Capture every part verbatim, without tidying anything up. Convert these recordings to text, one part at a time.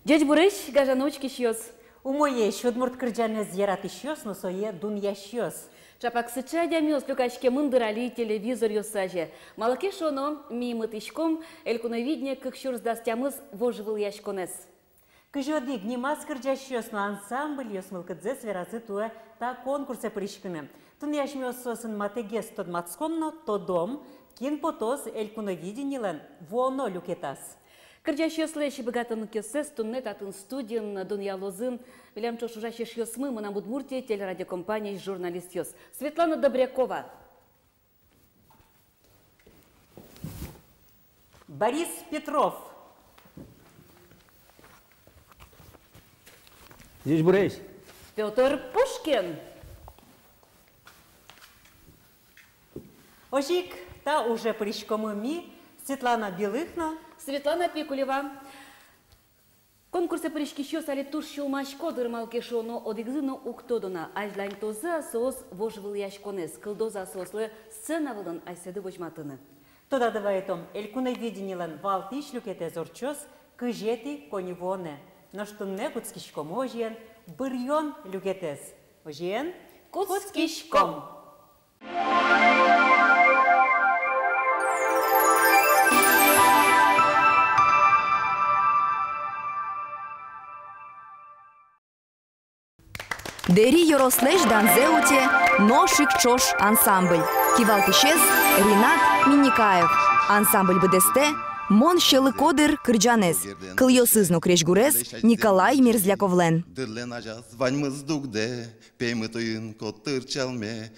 Ӟечбуресь, гажано учкисьёс! Умоесь удмурт кырӟанэз яратӥсьёс но сое дунъясьёс. Чапак сыӵе адямиос люкаськемын дыр али телевизоръёс азе. Малы ке шуоно, ми мытӥськом «Элькуновидение кык сюрс дас тямыс» вожвылъяськонэз. Кызь одӥг нимаз кырӟасьёс но ансамбльёс мылкыдзэс веразы туэ та конкурсэ пыриськыны. Туннэ асьмеос соосын матэгес тодматском но тодом, кин потоз «Элькуновидениелэн» вуоно люкетаз. Кырӟасьёслэсь быгатонлыкъёссэс туннэ татын студиын дунъялозы милям ӵош ужась эшъёсмы, «Мынам Удмуртие» телерадиокомпаниысь журналистъёс. Светлана Добрякова. Борис Петров. Ӟечбуресь. Пётр Пушкин. Озьы ик та уже пыриськомы ми, Светлана Белых но Светлана Пикулева. Конкурсэ пыриськисьёс али туж сюлмасько дыр, малы ке шуоно, одӥгзы но уг тодо на, азьланьтозы-а соос вожвылъяськонэз, кылдоз-а соослы сцена вылын асьсэды возьматыны. Тодады вайытом, «Элькуновидениелэн» валтӥсь люкетэз ортчоз кызетӥ коньывуонэ. Нош туннэ кутскиськомы озьыен быръён люкетэз. Озьыен, кутскиськом! Дэри ёрослэсь данзэ уте «Нош ик ӵош» ансамбль. Кивалтӥсез Ринат Минникаев. Ансамбль быдэстэ «Мон сьӧлыко дыр» кырӟанэз. Кылъёсыз но крезьгурез Николай Мерзляковлэн. Дырлэн азяз ваньмыз дугдэ, пеймыт уйин котыр чалме,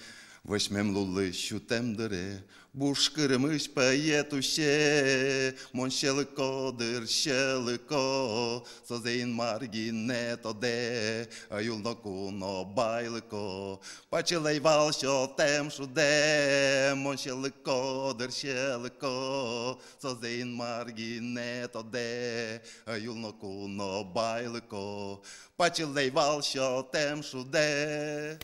вӧсьмем луллы сютэм дыре, буш кырымысь пӧет усе. Мон сьӧлыко дыр, сьӧлыко, созэ Инмар гинэ тодэ, ӧй ул ноку но байлыко, пачылэ ӧй вал сётэм шудэ. Мон сьӧлыко дыр, сьӧлыко, созэ Инмар гинэ тодэ, ӧй ул ноку но байлыко, пачылэ ӧй вал сётэм шудэ.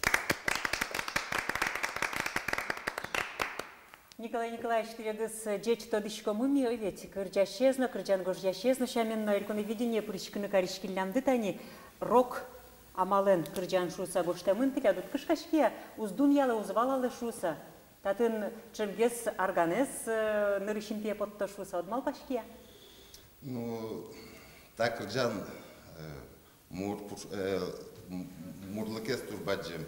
Николай Николаевич, тӥледыз ӟеч тодӥськомы ми, ой, ведь, кырӟасез но, кырӟан гожъясез но сямен но. «Элькуновидение» пыриськыны кариськиллямды тани «Рок амалэн» кырӟан шуыса гожтэмын. Тӥляд уд кышкаське-а, уз дунъялэ, уз валалэ шуыса? Татын ӵемгес арганэз, э, нырысь интые потто шуыса уд малпаське-а? Ну, та кырӟан, э, мур-, пуш-, э, м-, мурлыкез туж бадӟым.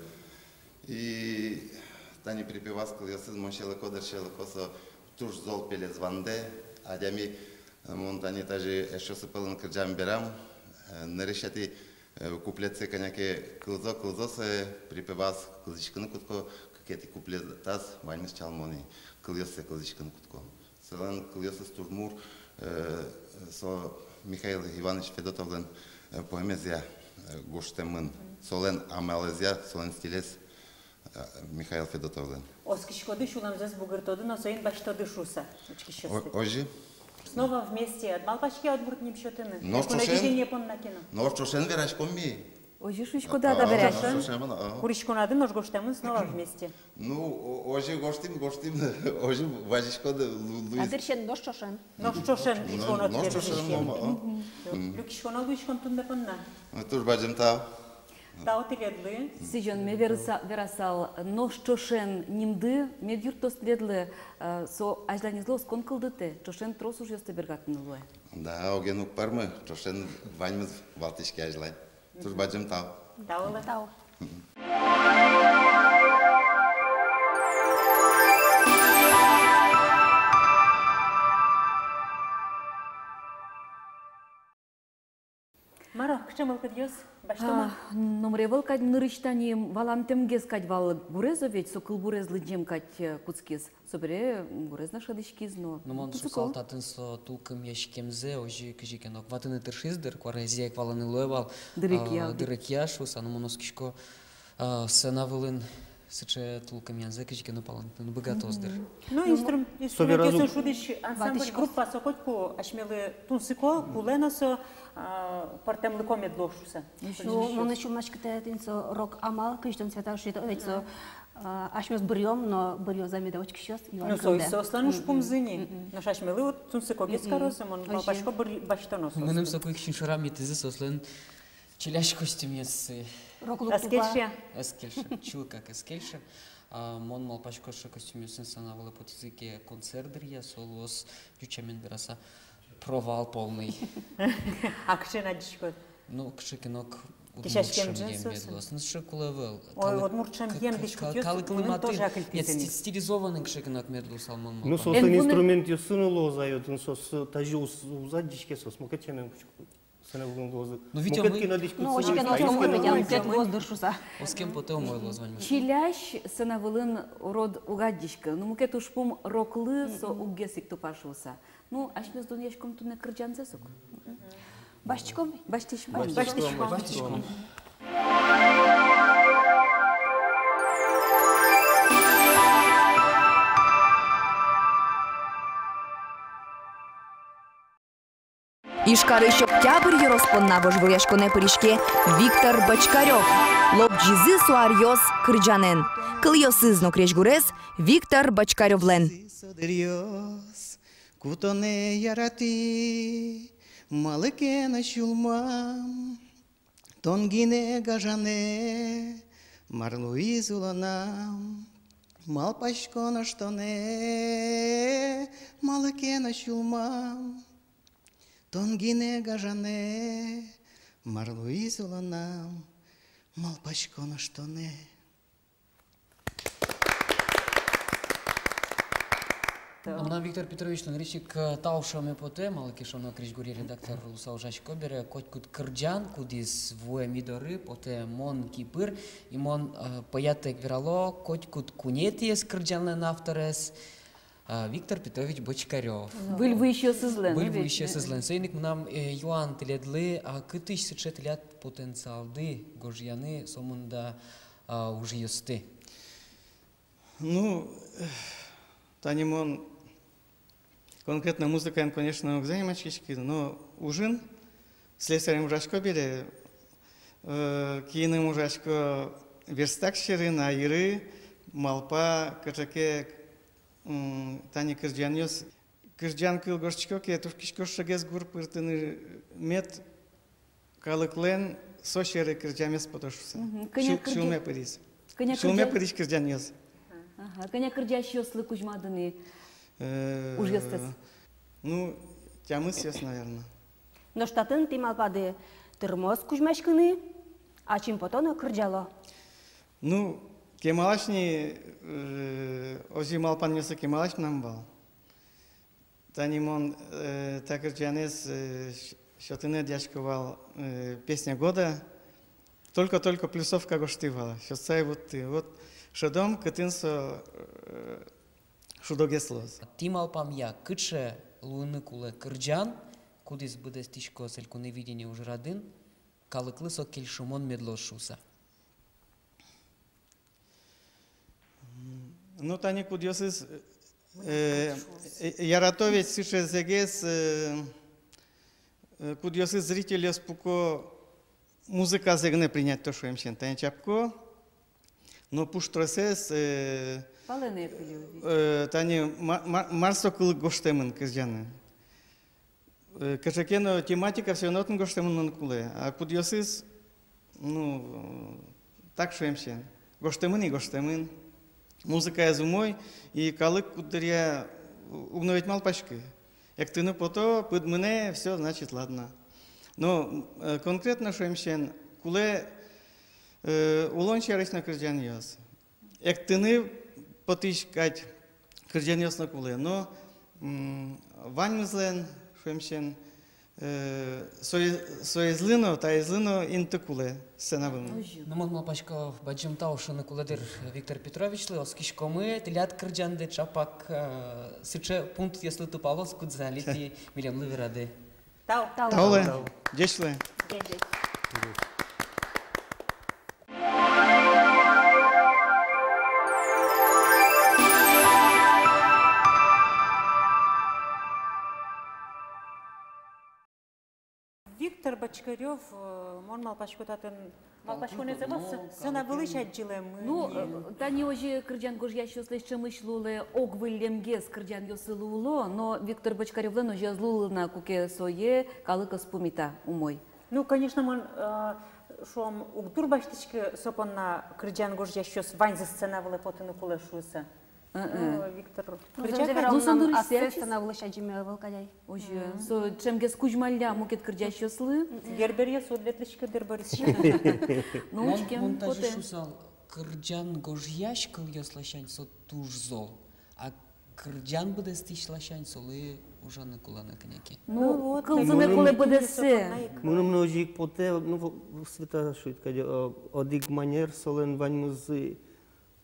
И тани припеваз, кылъёсыз «Мон сьӧлыко дыр, сьӧлыко», со туж зол пелез вандэ. Адями, э, мон тани тазьы эшъёсы пӧлын кырӟам берам, э, нырысетӥ, э, куплетсэ кӧня ке кылзо, кылзо сое, припеваз кылзӥськыны кутско, кыкетӥ куплетаз ваньмыз чалмо ни, кылъёссэ кылзӥськыны кутско. Солэн кылъёсыз туж мур, э, со Михаил Иванович Федотовлэн, э, поэмезъя, э, гожтэмын. Солэн амалэзъя, солэн стилез, э, Михаил Федотовлэн. Оскиськоды, сюлэмзэс бугыртоды но соин басьтоды шуыса учкисьёсты. О-, озьы. «Снова вместе». Уд малпаське-а удмурт ним сётыны? Нош ӵошен. «Элькуновидение» понна ке но. Нош ӵошен вераськом ми. Озьы шуиськоды-а? А, табере нош ӵошен, а. Куриськонады нош гожтэмын «Снова вместе». Ну, о-, озьы гожтӥм, гожтӥм, озьы вазиськоды лу-, луиз. Табере «Нош ӵошен». «Нош ӵошен» ик шуоно. «Нош ӵошен», мама, а. Мгм. Люкиськоно луиськом туннэ понна. Ну, туж бадӟым тау. Тау тӥледлы. Сӥзёнме вераса-, верасал, «Нош ӵошен» нимды мед юрттоз тӥледлы, э, со азьланезлы оскон кылдытэ, ӵошен трос ужъёсты бергатыны луэ. Да, огъя уг пӧрмы, ӵошен ваньмыз валтӥське азьлань. Туж бадӟым тау. Тау. Тау. Мар-о, кыӵе мылкыдъёс, басьтом-а? А, номыр ӧвӧл кадь, нырысь тани валантэмгес кадь вал гурез, о ведь, со кылбурез лыдӟем кадь, э, кутскиз. Собере гурез но шӧдӥськиз но. Ну, мон тунсыко. Шуысал, татын со тулкымъяськемзэ озьы кызьы ке но ватыны тыршиз дыр, куараезъя ик валаны луэ вал. Дырекъя, а, дыр-, дырекъя шуыса, ну, мон оскисько, а, сцена вылын сыӵе тулкымъянзэ кызьы ке но палэнтыны быгатоз дыр. Мгм. Ну, инструм-, инструментъёсын шудӥсь ансамбль, группа, со котьку асьмелы тунсыко, кулэ но со, а, пӧртэмлыко мед луоз шуыса. Ну, мон ещё сюлмаськытэ, тӥни со «Рок амал», кызьы тон, Света, шуид, о ведь, со А, асьмеос быръём, но быръёзы меда учкисьёс, юан кылдэ. Ну, со, соослэн ужпумзы ни. Мгм. Нош асьмелы вот тунсыкогес карозы, мон малпасько, быр-, басьтоно соослы. Мыным соку ик син шорам итӥзы соослэн чилясь костюмъёссы. Рок-лук тупа. Ӧз кельшы. Ӧз кельшы. Чылкак ӧз кельшы. А, мон малпасько, сыӵе костюмъёсын сцена вылэ потӥзы ке концерт дыръя, со луоз, ӟуч сямен вераса, провал полный. А кыӵе ке но адӟиськод? Ну, кыӵе ке но к-, удмурт шӧмъем мед луоз. Ну, сыӵе кулэ ӧвӧл. Ой, удмурт шӧмъем дӥськутъёс, калыклы матын. Нет, сти-, стилизованный кыӵе ке но мед луысал, мон малпасько. Ну, соослэн инструментъёссы но луозы, а отын соос тазьы уз-, уз адӟиське, соос мукет сямен кутско. Сцена вылын луозы. Ну, ведь мукет ке но дӥськут, ну, сцена вылын луозы дыр шуса. Оскем потэ, умой луоз ваньмыз. Чилясь сцена вылын урод уг адӟиськы. Ну, мукет ужпум роклы со уггес ик тупа шуса. Ну, асьмеос дунъяськом туннэ кырӟанзэс ук. Басьтӥськом? Басьтӥськом. Басьтӥськом. Басьтӥськом. Ижкарысь Октябрь ёрос понна вожвылъяськонэ пыриське Виктор Бочкарёв. Лобӟизы со аръёс кырӟанэн. Кылъёсыз но крезьгурез Виктор Бочкарёвлэн. Со дыръёс, ку тонэ яратӥ, малы ке но сюлмам. Тон гинэ гажанэ, мар луиз улонам, малпасько нош тонэ, малы ке но сюлмам. Тон гинэ гажанэ, мар луиз улонам, малпасько нош тонэ. Мынам Виктор Петровичлы нырысь ик, э, тау шуэме потэ, малы ке шуоно, крезьгуре редактор луыса ужасько бере, котькуд кырӟан, кудӥз вуэ ми доры, потэ мон кипыр, и мон, э, пӧятэк верало, котькуд куинетӥез кырӟанлэн авторез, э, Виктор Петрович Бочкарёв. Выль вуисьёсызлэн. Выль вуисьёсызлэн. Соин ик мынам, э, юан тӥледлы, а кытысь сыӵе тӥляд потенциалды гожъяны сомында, а, ужъёсты? Ну, тани мон конкретно музыкаен, конечно, уг заниматьськиськы, но ужын, слесарем ужасько бере, э, киыным ужасько верстак сьӧрын, а йыры малпа кыӵе ке, м, тани кырӟанъёс. Кырӟан кыл гожтӥсько ке, туж кышкасько шегес гур пыртыны, мед калыклэн со сьӧры кырӟамез потоз шуса. Мгм. Кӧня кырӟа-, сюлме пыриз. Кӧня кырӟа-, сюлме пыриз кырӟанъёс. Ага. Кӧня кырӟасьёслы кузьмады ни, э, ужъёстэс? Ну, тямысъёс, наверно. Нош татын тӥ малпады, тырмоз кузьмаськыны, ачим пото но кырӟало. Ну, кемалась ни, э, озьы малпанъёсы кемалась мынам вал. Тани мон, э, та кырӟанэз, э, сь-, сётыны дасясько вал, э, «Песня года». Только-только плюсовка гожтӥ вал, сётсай вутты. Вот шӧдом, кытын со, э, шудогес луоз. Тӥ малпамъя, кыӵе луыны кулэ кырӟан, кудӥз быдэстӥськоз «Элькуновидение» ужрадын, калыклы со кельшымон мед луоз шуса? Ну, тани кудъёсыз, э, э, ярато ведь сыӵезэгес, э, э, кудъёсыз зрительёс пуко музыказэ гинэ принять то шуэмсен. Тани чапко, но пуштросэз, э, палэнэ кылё ведь. Э, тани ма-, ма-, мар со кылык гожтэмын кырӟанын. Э, кыӵе ке но тематика всё равно отын гожтэмын луыны кулэ. А кудъёсыз, ну, так шуэмсен, гожтэмын и гожтэмын. Музыкаез умой, и калык куддыръя уг но ведь малпаськы. Эктыны пото, пыд мынэ, всё, значит, ладно. Но, э, конкретно шуэмсен, кулэ, э, улон сярысь но кырӟанъёс. Эктыны потӥсь кадь кырӟанъёс но кулэ, но, м, ваньмызлэн, шуэмсен, э, соиз-, соизлы но, таизлы но инты кулэ сцена вылын. Ну, мон малпасько, бадӟым тау шуыны кулэ дыр Виктор Петровичлы, оскиськомы, тӥляд кырӟанды чапак, э, сыӵе пунктъёслы тупалоз, кудзэ али тӥ милемлы верады. Тау. Тау. Таулэн. Тау. Ӟеч луэ. Ӟеч, ӟеч. Виктор Виктор Бочкарёв, э, мон малпасько, татын малпаськонэз ӧвӧл, сцена вылысь адӟылэмын. Ну, э, тани озьы кырӟан гожъясьёслэсь ӵемысь луылэ ог выллемгес кырӟанъёссы луыло, но Виктор Бочкарёвлэн озьы ӧз луылы на, куке сое калык ӧз пумита умой. Ну, конечно, мон, э, шуом, уг дурбасьтӥськы со понна кырӟан гожъясьёс ваньзы сцена вылэ потыны кулэ шуыса. Э-э. Ну, Виктор. Ну, кырӟа зэмзэ кадь. Верано, ну, со мынам дурысьсэ ачиз сцена вылысь адӟеме ӧвӧл кадь ай. Озьы. Мгм. Со ӵемгес кузьмалля мукет кырӟасьёслы. Мгм. Герберъёс уд ветлӥськы, дыр, Борисыч. Ну, мон, учкем мон тазьы потэ. Шуысал, кырӟан гожъясь кылъёс ласянь со туж зол. А кырӟан быдэстӥсь ласянь солы ужаны кулэ на кӧня ке. Ну, ну, вот, кылзыны кулэ быдэссэ. Мыным но озьы ик потэ, ну, во-, Света шуид кадь, э, одӥг манер солэн ваньмызы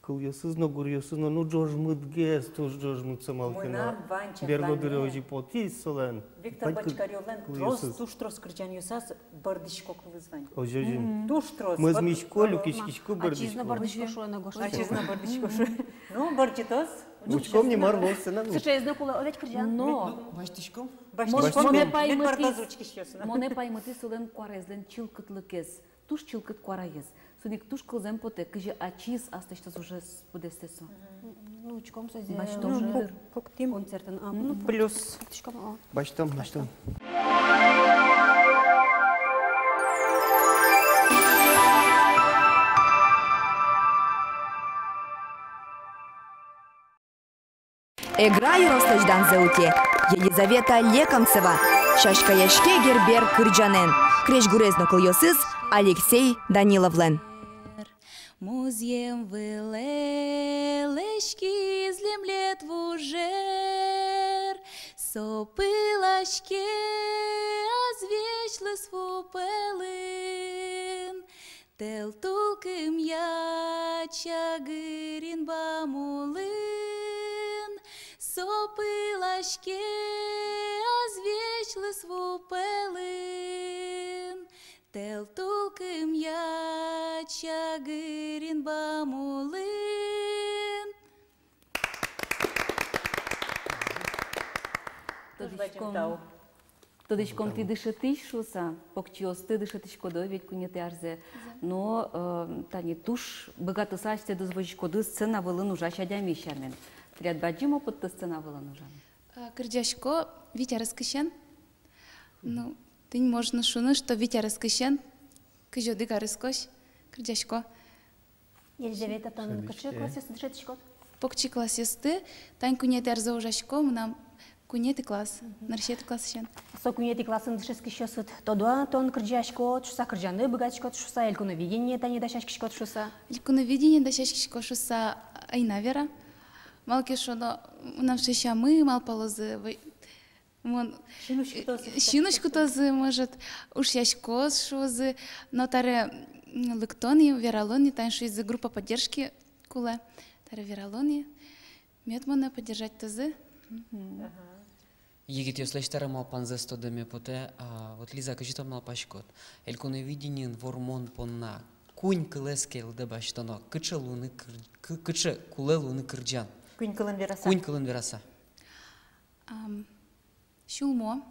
кылъёсыз но, гуръёсыз но, ну, ӝожмытгес, туж ӝожмыт со, малы ке но. Мынам вань чакланэ. Берло дыре озьы потӥз солэн. Виктор Бочкарёвлэн трос, туж трос кырӟанъёсаз бӧрдӥсько кылыз вань. Озьы, озьы. Мгм. Туж трос. Мӧзмисько, люкиськисько, бӧрдӥсько. Ачиз но бӧрдӥсько шуэ но гожтӥсько. Ачиз но бӧрдӥсько шуэ. Ну, бӧрдӥськоз. Учком ни, мар луоз сцена вылысь. Сыӵеез но кулэ, о, ведь кырӟан. Но. Ну, басьтӥськом. Басьтӥськом. Мон-, монэ паймытӥз, монэ паймытӥз солэн куараезлэн чылкытлыкез. Туж чылкыт куараез. Соин ик туж кылзэм потэ, кызьы ачиз аслэсьтыз ужез быдэстэ со. Мгм. Ну, учком созэ. Басьтом, ну, дыр. Пук-, пуктӥм. Концертын. А, ну, плюс. Пуктӥськом, о. Басьтом, басьтом. Эгра ёрослэсь данзэ утэ Елизавета Лекомцева «Сяськаяське, Гербер» кырӟанэн. Крезьгурез но кылъёсыз Алексей Даниловлэн. Музъем вылэ лэзькиз лемлет вужер, со пылаське азвесьлэсь ву пӧлын. Тӧл тулкымъя чагыр инбам улын, со пылаське азвесьлэсь ву пӧлын. Тӧл тулкымъя чагыр инбам улын. Туж бадӟым тау. Тодӥськом, тӥ дышетӥсь шуыса, покчиосты дышетӥськоды ведь куинетӥ арзэ. Зэ. Но, э, тани туж быгатыса асьтэдыз возиськоды сцена вылын ужась адями сямен. Тӥляд бадӟым опытты сцена вылын ужаны. Э, кырӟасько вить арескысен. Ну, тӥни можно шуыны, что вить арескысен, кызь одӥг арескозь кырӟасько. Елизавета, тон кыӵе классъёсты дышетӥськод? Покчи классъёсты, тань куинетӥ арзэ ужасько, мынам куинетӥ класс, мгм, нырысетӥ классысен. Со куинетӥ классын дышетскисьёсыд тодо-а, тон кырӟаськод шуыса, кырӟаны быгатӥськод шуыса, «Элькуновидение» тани дасяськиськод шуыса? «Элькуновидение» дасяськисько шуыса ӧй на вера. Малы ке шуоно, мынам сямы малпалозы, вай, мон, син уськытозы, э, син уськытозы, может, ушъяськоз шуозы, но таре, м, лыктоно, вералоно, тани шуизы группа поддержки кулэ, таре вералоно, мед монэ поддержатьтозы. Мгм. Ага. Егитъёслэсь таре малпанзэс тодэме потэ, а вот, Лиза, кызьы тон малпаськод, «Элькуновидениын» вормон понна куинь кылэз ке лыдэ басьтоно, кыӵе луыны кыр-, кы-, кыӵе кулэ луыны кырӟан? Куинь кылын вераса. Куинь кылын вераса. Ам, сюлмо,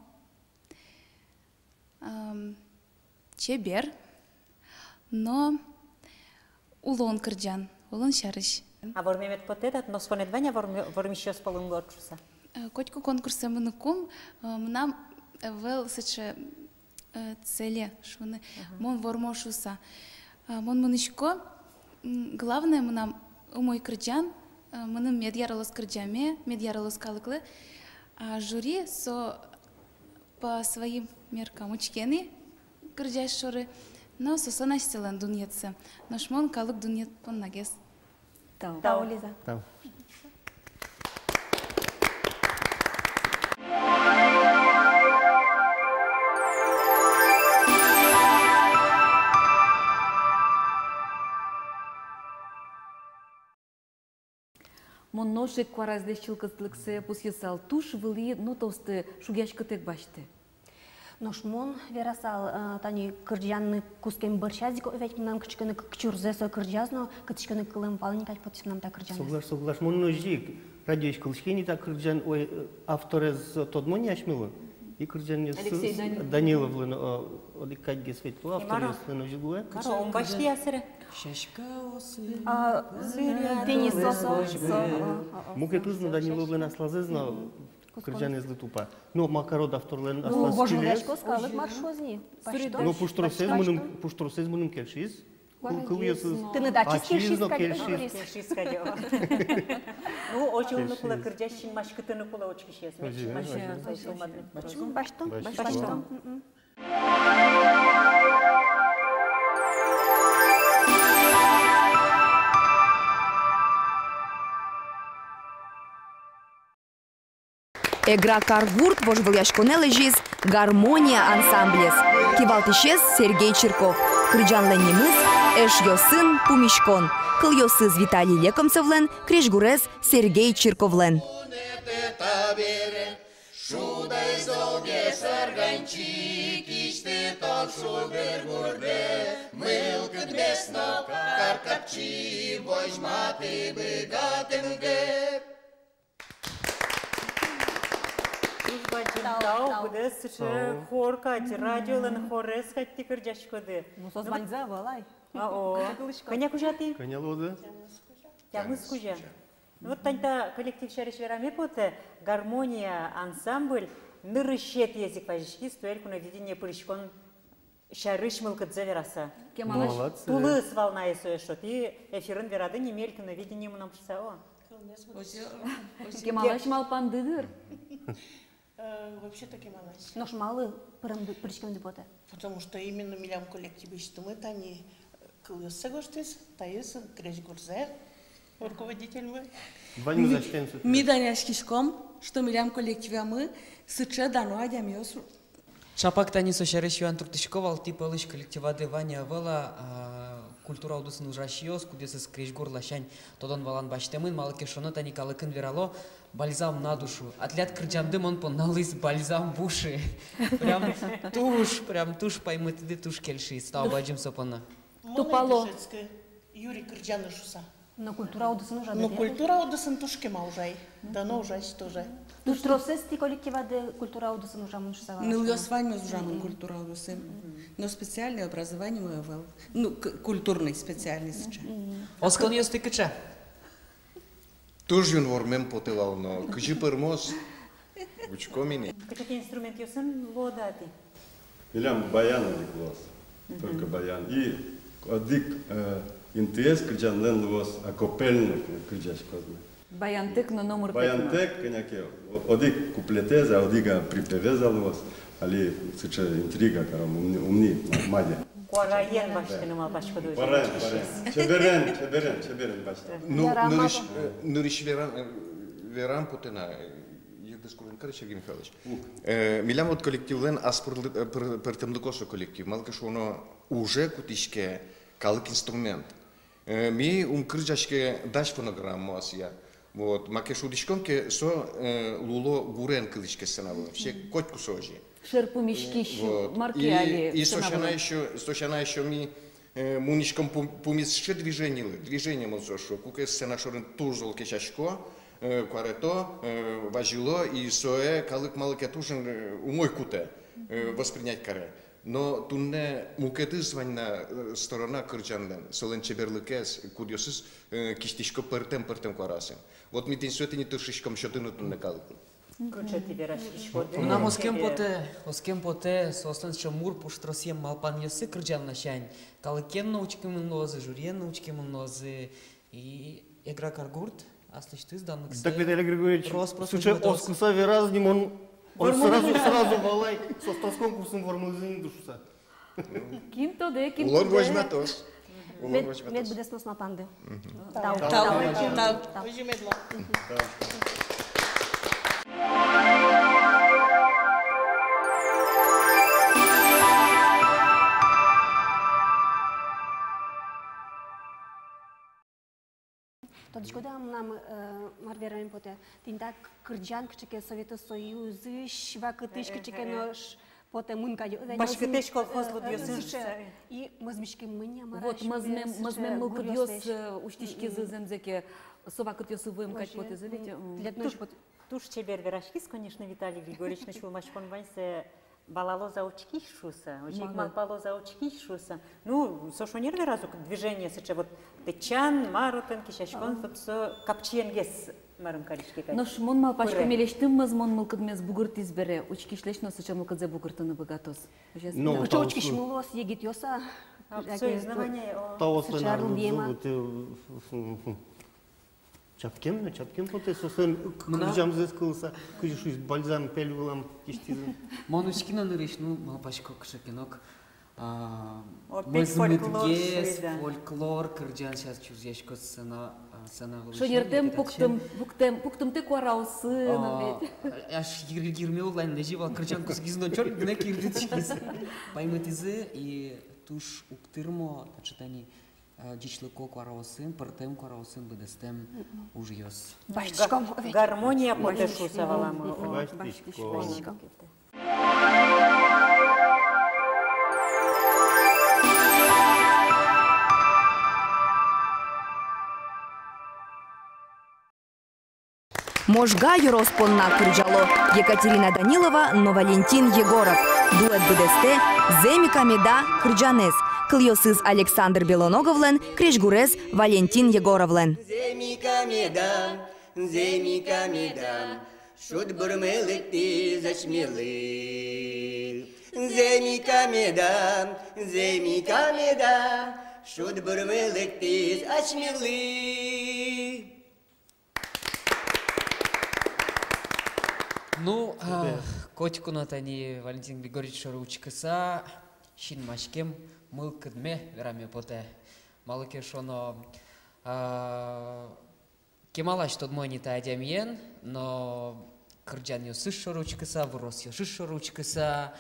ам, чебер но улон кырӟан, улон сярысь. А вормемед потэ татын, нош тонэд вань-а ворме-, вормисьёс пӧлын луод шуыса? Э, котьку конкурсэ мыныкум, э, мынам ӧвӧл сыӵе, э, цели шуыны, мгм, мон вормо шуыса. Э, мон мынӥсько, м, главное, мынам умой кырӟан, э, мыным мед яралоз кырӟаме, мед яралоз калыклы. А жюри со по своим меркам учке ни кырӟась шоры, но соослэн асьсэлэн дунъетсы. Нош мон калык дунъет поннагес. Тау. Тау, Лиза. Тау. Мон нош ик куаразлэсь чылкытлыксэ пусйысал, туж вылӥ нотаосты шугъяськытэк басьтэ. Нош мон верасал, э, тани кырӟаны кутскем бӧрсьаз ик, ведь мынам кытысь ке но кык чурзэ со кырӟаз но, кытысь ке но кылэм вал ни кадь потӥз мынам та кырӟанэз. Соглаш, соглаш. Мон но озьы ик радиоысь кылӥське ни та кырӟан, ой, э, авторез тодмо ни асьмелы. И кырӟанъёсыз Алексей Данилов. Даниловлэн, э, одӥг кадьгес ведь луэ, авторъёслэн озьы луэ. Мар-о, ум басьтэ-а сэре? Сяськаосын. А, Денис, со, со, со, а, а, а. Мукетыз но, Даниловлэн аслазэз но кырӟанэзлы тупа. Ну, Макарод авторлэн аслаз стилез. Вожвылъяськоз калык, мар шуоз ни. Ну, пуштросэз мыным, пуштросэз мыным кельшиз. Кылъёсыз. Тыныд ачиз но кельшиз кадь. Кельшиз кадь, о. Ну, озьы луыны кулэ, кырӟась синмаськытыны кулэ учкисьёс. Озьы, озьы. Басьтом. Басьтом. Басьтом. Мгм. Эгра каргурт вожвылъяськонэ лэзиз «Гармония» ансамблез. Кивалтӥсез Сергей Чирков. Кырӟанлэн нимыз «Эшъёсын пумиськон». Кылъёсыз Виталий Лекомцевлэн, крезьгурез Сергей Чирковлэн. Туж бадӟым тау, тау, быдэс сыӵе хор кадь, радиолэн хорез кадь тӥ кырӟаськоды. Ну, соос ваньзы ӧвӧл ай. А, о. Кыӵе кылӥсько. Кӧня кузя тӥ? Кӧня луоды? Тямыс кузя. Ну, вот тани та коллектив сярысь вераме потэ, «Гармония» ансамбль нырысетӥез ик вазиськиз туэ «Элькуновидение» пыриськон сярысь мылкыдзэ вераса. Кемалась. Молодцы. Тулыс вал на эшшо, тӥ эфирын верады ни, ми «Элькуновидение» мыном шуса, о. Озьы, озьы. Кемалась малпанды дыр. Э, вообще-то кемалась. Нош малы пырымды, пыриськемды потэ? Потому что именно милям коллективысьтымы тани, э, кылъёссэ гожтӥз, таиз крезьгурзэ руководительмы. Ваньмыз асьтэм сыӵе. Ми данъяськиськом, что милям коллективамы сыӵе дано адямиос. Чапак тани со сярысь юан туртӥсько вал, тӥ пӧлысь коллективады вань-а, ӧвӧл-а, а, культура удысын ужасьёс, кудъёсыз крезьгур ласянь тодон-валан басьтэмын, малы ке шуоно, тани калыкын верало: «Бальзам на душу». А тӥляд кырӟанды мон понна луиз бальзам в уши. Прям туж, прям туж паймытӥды, туж кельшиз. Тау бадӟым со понна. Тупало. Юри кырӟаны шуса. Но культура удысын ужады. Но культура удысын туж кема ужай. Дано ужась тоже. Туж тросэз тӥ коллективады культура удысын ужамын шуса вал. Нылъёс ваньмыз ужамын культура удысын. Но специальной образованимы ӧвӧл. Ну, к-, культурной специальность. Осконъёсты кыӵе? Туж юн вормем потэ вал но, кызьы пӧрмоз, учком ини. Кыӵе ке инструментъёсын луоды-а тӥ? Милям баян одӥг луоз. Только баян. И одӥг, э, интыез кырӟанлэн луоз, акапельно кырӟаськоз на. Баянтэк но, номыртэк но. Баянтэк, кӧня ке, о-, одӥг куплетэз-а, одӥг-а припевез-а луоз. Али сыӵе интрига каром, ум ни, ум ни ма-, мадя. Куараен басьтыны малпаськоды. Куараен, куараен. Чеберен, чеберен, чеберен басьтом. Ну, нырысь, э, нырысь верам, э, верам потэ на, э, йырдыз курын кар, Сергей Михайлович. Э, милям вот коллективлэн ас пыр-, э, пыр-, пӧртэмлыко со коллектив. Малы ке шуоно, уже кутӥське калык инструмент. Э, ми ум кырӟаське дась фонограммаосъя. Вот. Маке шудӥськом ке, со, э, луло гурен кылӥське сцена вылын. Все котьку со озьы. Шер пумиськись. Вот. Мар ке али. И со сяна ещё, со сяна ещё ми, э, мынӥськом пум-, пумиське движенилы. Движение мон со шуо. Куке сцена шорын туж зол кесясько, э, куарето, э, вазьыло, и сое калык малы ке туж, э, умой кутэ, э, воспринять каре. Но туннэ мукетыз вань на, э, сторона кырӟанлэн, солэн чеберлыкез, кудъёсыз, э, кисьтӥсько пӧртэм-пӧртэм куараосын. Вот ми тӥни сое тӥни тыршиськом сётыны туннэ калыклы. Кыӵе тӥ вераськиськоды. Мынам оскем потэ, оскем потэ соослэн сыӵе мур пуштросъем малпанъёссы кырӟан ласянь. Калыкен но учкемын луозы, жюриен но учкемын луозы. И Эгра каргурт аслэсьтыз данлыксэ. Так, Виталий Григорьевич, рос-прос сыӵе возьматоз. Оскыса вераз ни, мон, мон сразу, сразу валай, соос та конкурсын вормозы ини шуса. Кин тодэ, кин тодэ. Улон возьматоз. Улон возьматоз. Мед быдэсмоз малпанды. Тау. Тау. Тау. Тау. Тау. Тодӥськоды-а, мынам, э, мар вераме потэ? Тӥни та кырӟан кыӵе ке Совет Союзысь вакытысь кыӵе ке нош потэмын кадь. Паськытэсь колхоз лудъёсыз. И мӧзмиськемын-а, мар-а. Вот, мӧзмем, мӧзмем мылкыдъёс, э, усьтӥськизы зэмзэ ке, со вакытъёсы вуэм кадь потэ, зэ ведь, э, тӥляд но озьы потэ. Туж чебер вераськиз, конечно, Виталий Григорьевич, но сюлмаськон вань сое, валалоз-а учкись шуыса, озьы ик малпалоз-а учкись шуыса. Ну, со шонер вераз ук, движение сыӵе вот, тэтчан, мар отын, кесяськон, вот со капчиенгес марым кариське кадь. Нош мон малпасько, милесьтыммыз мон мылкыдмес бугыртӥз бере, учкисьлэсь но сыӵе мылкыдзэ бугыртыны быгатоз. Ну, кыӵе учкись мылоз егитъёс-а? Абсолютно. Сыӵе арлыдъем-а? Чапкем но, чапкем потэ, соослэн кырӟамзэс кылыса, кызьы шуиз, бальзам пель вылам кисьтӥзы. Мон учки но нырысь, ну, малпасько, кыӵе ке но, а, опять мӧзмытгес, фольклор, кырӟан сейчас чузъяськоз сцена, а, сцена вылысь. Шонертэм пуктым, пуктым, пуктымтэ куараосын, а, но ведь. Аж йыр-, йырме уллань лэзи вал, кырӟан кутскиз но чорт гинэ кирдытскиз. Паймытӥзы и туж уг тырмо, таӵе тани. Э, ӟечлыко куараосын, пӧртэм куараосын быдэстэм ужъёс. Басьтӥськом. Га-, гармония потэ шуыса валамы. О, басьтӥськом. Басьтӥськом. Можга ёрос понна кырӟало Екатерина Данилова но Валентин Егоров. Дуэт быдэстэ «Зэм ик-а меда» кырӟанэз. Кылъёсыз Александр Белоноговлэн, крезьгурез Валентин Егоровлэн. Зэм ик-а меда, зэм ик-а меда, шудбурмы лыктӥз асьмелы. Зэм ик-а меда, зэм ик-а меда, шудбурмы лыктӥз асьмелы. Ну, а, котьку но тани Валентин Григорьевич шоры учкыса, синмаськем мылкыдме вераме потэ. Малы ке шуоно, а, кемалась тодмо ини та адямиен, но кырӟанъёсыз шоры учкыса, выросъёсыз шоры учкыса,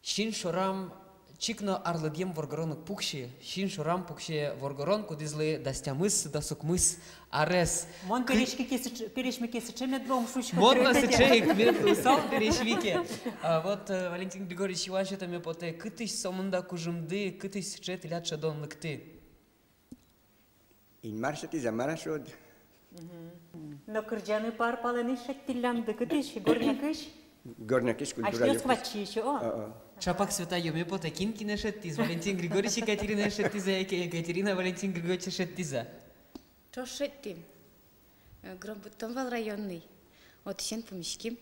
син шорам чик но арлыдъем воргорон уг пуксьы, син шорам пуксе воргорон, кудӥзлы дас тямыс, дас укмыс арес. Мон пересьмике сыӵе, пересьмике сыӵе мед луом шуисько. Мон но сыӵе ик мед луысал пересьмике. А вот, э, Валентин Григорьевич, юан сётэме потэ, кытысь сомында кужымды, кытысь сыӵе тӥляд шӧдон лыктӥ? Инмар шедьтӥз-а, мар-а шуод. Мгм. Но кырӟаны пар палэнысь шедьтӥллямды, кытысь, Горнякысь? Горнякысь, культура юртысь. Асьмеос вачиысь, о. О, о. Чапак света ёме потэ, кин кинэ шедьтӥз, Валентин Григорьевиче Екатеринае шедьтӥз-а, яке Екатерина Валентин Григорьевиче шедьтӥз-а? Ӵош шедьтӥм. Э, гром быдтон вал районный. Отысен пумиським.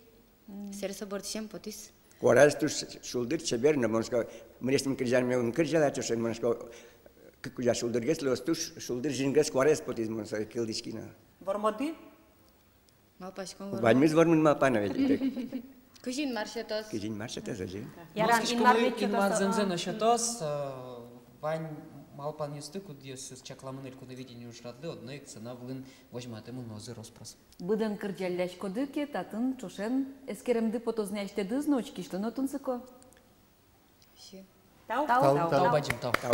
Мгм. Сэре со бордысен потӥз. Куараез туж шулдыр, чебер но, мон шуисько, мынэсьтым кырӟанме ум кырӟала ӵошен, мон шуисько, кык кузя шулдыргес луоз, туж шулдыр, жингес куараез потӥз, мон сое кылӥськи но. Вормоды? Малпаськом, вормоды. Ваньмыз вормыны малпано ведь. Кызьы Инмар сётоз. Кызьы Инмар сётоз, озьы. Ярам, Инмар ведь сётоз. Инмар зэмзэ но сётоз, э, вань малпанъёсты, кудъёсыз чакламын Элькуновидение ужрадлы, одно ик сцена вылын возьматэмын луозы рос-прос. Быдэн кырӟалляськоды ке, татын ӵошен эскеремды потоз ни асьтэдыз но, учкисьлы но тунсыко. Тау. Тау. Тау. Тау, тау, бадӟым тау. Тау.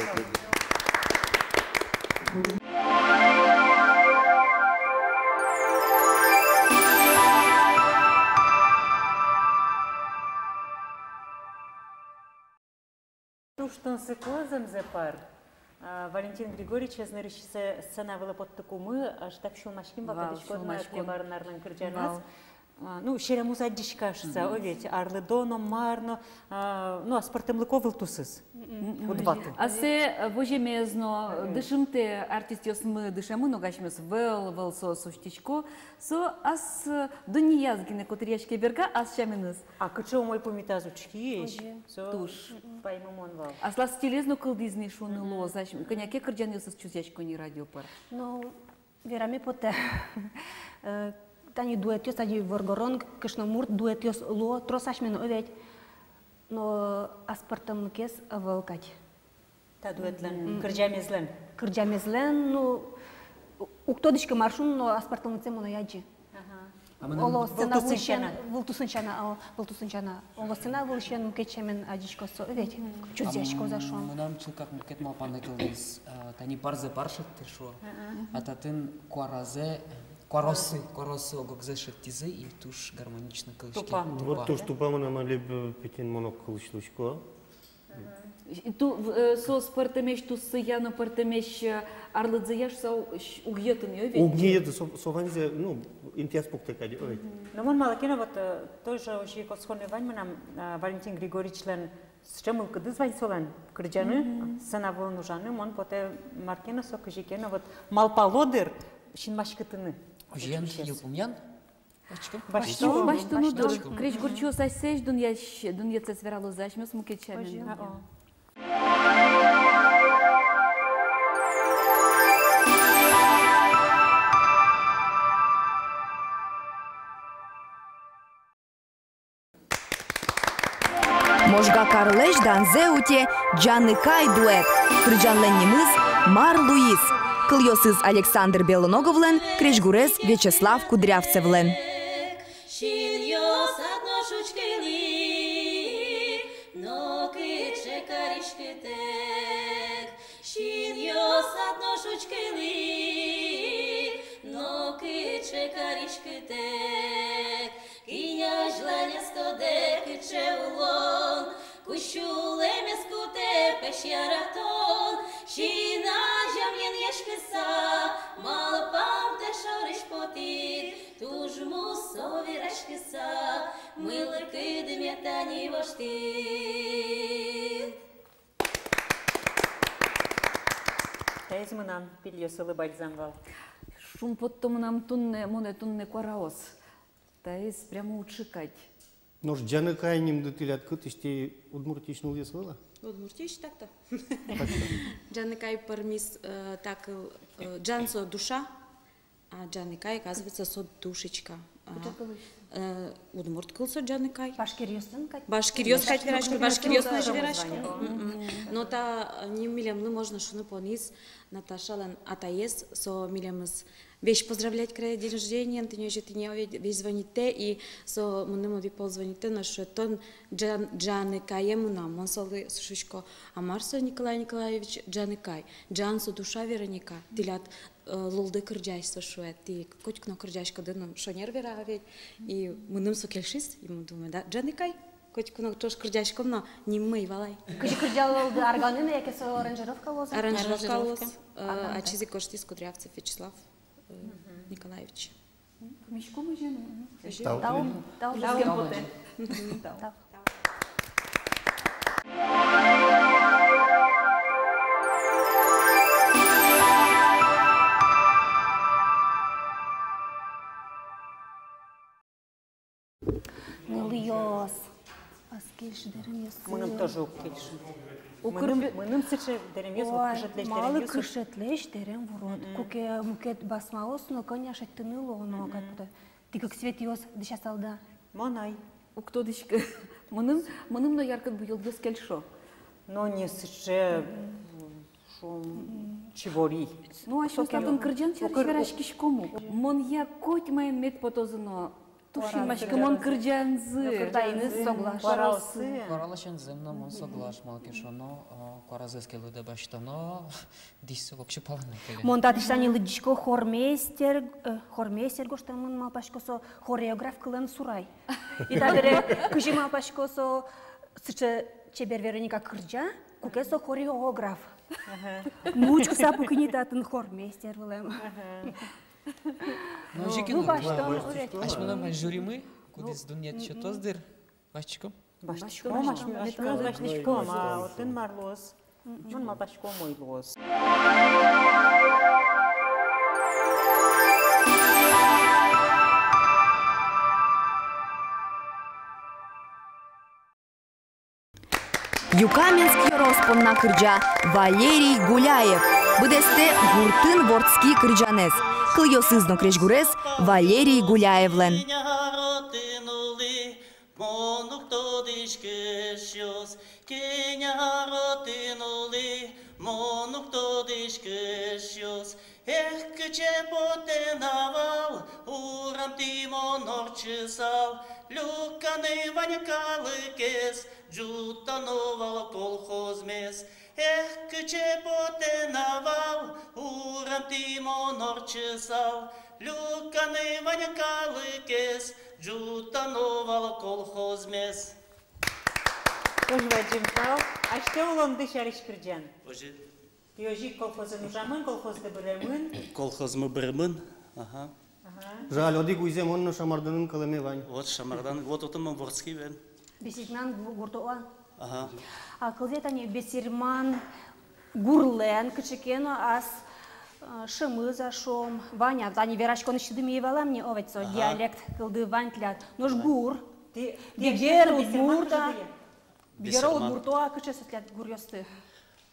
Туж тунсыко зэмзэ пар. А, Валентин Григорьевич, ӧз нырысь сцена вылэ поттыкумы, аж так сюлмаським вал, вал, кадь ик сюлмаськон. Кемалась арлэн кырӟанэз. Вал. А, ну, серем уз адӟиськы шуыса, мгм, о ведь, арлыдо но, мар но, а, ну, аспӧртэмлыко вылтусыз. Мгм. Уд ваты. Ассэ, э, возьмемез но, мгм, дышымтэ артистъёсмы, дышемын, огасьмес вӧл, вӧл соос усьтӥсько. Со ас, э, дуннеяз гинэ котыръяське берга, ас сяменыз. А кыӵе умой пумитаз учкись. Озьы. Со туж паймымон вал. Аслаз стилез но кылдӥз ни шуыны луоз, ась-, кӧня ке кырӟанъёсыз чузъясько ни радио пыр. Ну, вераме потэ. Э, тани дуэтъёс, тани воргорон, кышномурт дуэтъёс луо трос асьмен, о ведь. Но аспӧртэмлыкез ӧвӧл кадь. Та дуэтлэн, мгм, кырӟамезлэн. Кырӟамезлэн, ну, у-, уг тодӥськы, мар шуыны, но аспӧртэмлыксэ мон ӧй адӟы. Ага. А мынам оло сцена вылысен, вылтусын сяна, о, вылтусын сяна. Оло сцена вылысен мукет сямен адӟиськоз со, ведь, мгм, чузъяськоз-а шуом. А мынам чылкак мукет малпан кылдӥз, а, тани парзэ пар шедьтӥ шуо. Ага. А татын куаразэ, куараоссы, куараоссы ог-огзэс шедьтӥзы, и туж гармонично кылӥське. Тупа. Тупа. Вот туж тупа, мынам али б-, петен мон ог кылысь луисько. Ту-, в-, э, соос пӧртэмесь туссыя но, пӧртэмесь, э, арлыдзыя шуса у-, ш-, уг йӧты ни, о ведь? Уг ни йӧты, со, со ваньзэ, ну, интыяз пуктэ кадь, о ведь. Мгм. Но мон малы ке но вот, э, тоже озьы ик оско ни вань мынам, а, Валентин Григорьевичлэн сыӵе мылкыдыз вань солэн, кырӟаны, сцена вылын ужаны, мон потэ мар ке но со, кызьы ке но вот малпало дыр синмаськытыны. Озьыен, йылпумъян. Басьтом. Басьтом. Басьтом, басьтом, ну, дыр. Крезьгурчиос асьсэзь дунъясь-, дунъетсэс вералозы, асьмеос мукет сямен. Озьы. О. Можга карлэсь данзэ утэ «Ӟаныкай» дуэт. Кырӟанлэн нимыз «Мар луиз». Кылъёсыз Александр Белоноговлэн, крезьгурез Вячеслав Кудрявцевлэн. Синъёсад нош учкылӥ, нокыӵе кариськытэк. Синъёсад нош учкылӥ, нокыӵе кариськытэк. Кин азьланяз тодэ, кыӵе улон, кузь сюлэмез кутэ пӧсь яратон. Син азям янъяськыса, малпамтэ шорысь потӥд, туж мусо вераськыса, мылкыдме тани воштӥд. Таиз мынам пильёсылы бальзам вал. Шумпотто мынам туннэ, монэ туннэ куараос. Таиз прямо уӵы кадь. Нош «Ӟаныкай» нимды тӥляд кытысь, тӥ Удмуртиысь нылъёс ӧвӧл-а? Удмуртиысь, так-то. Так-то. Ӟаныкай пӧрмиз, э, та кыл, э, ӟан со душа, а ӟаныкай, оказывается, со душечка. А, кыӵе кылысь? Э, удмурт кыл со ӟаныкай. Башкиръёсын кадь. Башкиръёс кадь верасько, башкиръёс но озьы верасько. Мгм. Но та, э, ним милемлы, можно шуны, пониз Наташалэн атаез, со милемыз весь поздравлять каре день рождениен, тӥни озьы, тӥни ведь весь звонитэ, и со мыным одӥг пол звонитэ но шуэ: «Тон Ӟан-, Ӟаныкае мынам». Мон солы шуисько: «А мар со, Николай Николаевич, Ӟаныкай?» «Ӟан со душа, Вероника, тӥляд, э, лулды кырӟась со», — шуэ. «Тӥ котьку но кырӟаськоды но, шонер вера ведь». И мыным со кельшиз, и мон думаю, да, Ӟаныкай. Котьку но ӵош кырӟаськом но, ниммы ӧй вал ай. Кызьы кырӟалоды, арганэн-а, яке со аранжировка луоз-а? Аранжировка луоз. Арганэн. Э, ачиз ик гожтӥз Кудрявцев Вячеслав, э, Николаевич. Пумиськом озьы но. Тау. Тау. Тау. Тау. Тау. Нылъёс. Ӧз кельшы дэремъёссы. Мыным тоже уг кельшы. Мыным, мыным сыӵе дэремъёс, вот, кышетлэсь дэремъёс. Ой, малы кышетлэсь дэрем вурод? Мгм. Куке мукет басмаос но кӧня шедьтыны луоно, как будто. Тӥ кык Светиос дӥсясалды-а? Мон ӧй. Уг тодӥськы. Мыным, мыным но яркыт буёлъёс кельшо. Но не сыӵе, шуом, чибори. Ну, асьмеос татын кырӟан сярысь вераськиськом ук. Мон я коть маин мед потозы но, туж синмасько мон кырӟанзы. Кырӟанзы соглаш. Куараосы. Куараласянзы но мон соглаш, малы ке шуоно, э, куаразэс ке лыдэ басьтоно, дӥсьсэ воксё палэнэ кулэ. Мон татысь тани лыдӟисько хормейстер, э, хормейстер гожтэмын, малпасько, со хореограф кылэм сурай. И табере кызьы, малпасько, со сыӵе чебер Вероника кырӟа, куке со хореограф. Ага. Ну, учкыса пуке ни татын хормейстер вылэм. Ага. Ну, озьы ик, ну, ну, басьтом, ну, озьы ик. Асьмелэн вань жюримы, кудӥз дунъет сётоз дыр. Басьтӥськом? Басьтӥськом, басьтӥськом, басьтӥськом, а отын мар луоз? Мон малпасько, умой луоз. Юкаменск ёрос понна кырӟа Валерий Гуляев. Быдэстэ «Гуртын вордски» кырӟанэз. Кылъёсыз но крезьгурез Валерий Гуляевлэн. Мон уг тодӥськы, эшъёс, кӧня ар отын улӥ, мон уг тодӥськы, эшъёс. Эх, кыӵе потэ на вал урамтӥ мон ортчысал, люканы вань калыкез, ӝутано вал колхозмес. Эх, кыӵе потэ на вал урамтӥ мон ортчысал, люканы вань калыкез, ӝутано вал колхозмес. Туж бадӟым тау. Асьтэ улонды сярысь кырӟан. Озьы. Тӥ озьы ик колхозын ужамын, колхозды быремын. Колхозмы быремын, ага. Жаль, одӥг уйзэ мон но Шамарданын кылэме вань. Вот Шамардан, вот отын мон вордски вань. Бесерман гу-, гуртоа. Ага. А кылзэ тани, бесерман гурлэн кыӵе ке но ас, э, шӧмыз-а, шуом, вань-а? Тани вераськонысьтыды ми валам ни, о, ведь со, ага, диалект кылды вань тӥляд. Нош гур, бигер, удмурт-а? Бигер, удмурт-а, кыӵе со тӥляд гуръёсты?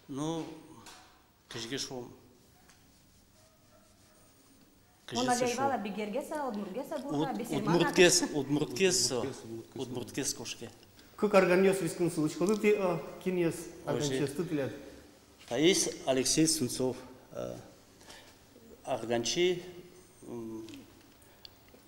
Ну, кызьы ке шуом. Мон али вала, бигергес-а, удмуртгес-а гур-а, бесерман-а? Удмуртгес, удмуртгес со, удмуртгес кошке. Кык арганъёс вискын сылӥськоды тӥ, а, кинъёс арганчиосты тӥляд? Таиз Алексей Сунцов, э, арганчи, м,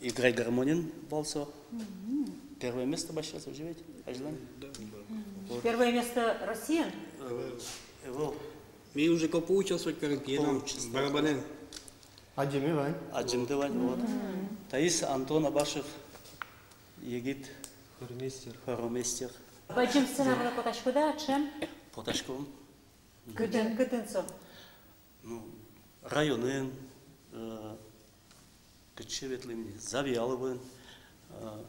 играй гармонен вал со. Мгм. Первое место басьтӥз, озьы ведь, азьлань? Да, да. Вот. Первое место Россиын? Э, э, вот. Ми уже копо участвовать карим, копо участвовать, барабанэн. Адӟеме вань. Адӟемды вань, вот. Мгм. Таиз Антон Абашев, егит хормейстер. Хормейстер. Бадӟым сцена вылэ потӥськоды-а, ӵем? Потӥськом. Кытын, кытын со? Ну, районын, э, кытчы ветлӥм ни, Завьяловын, э,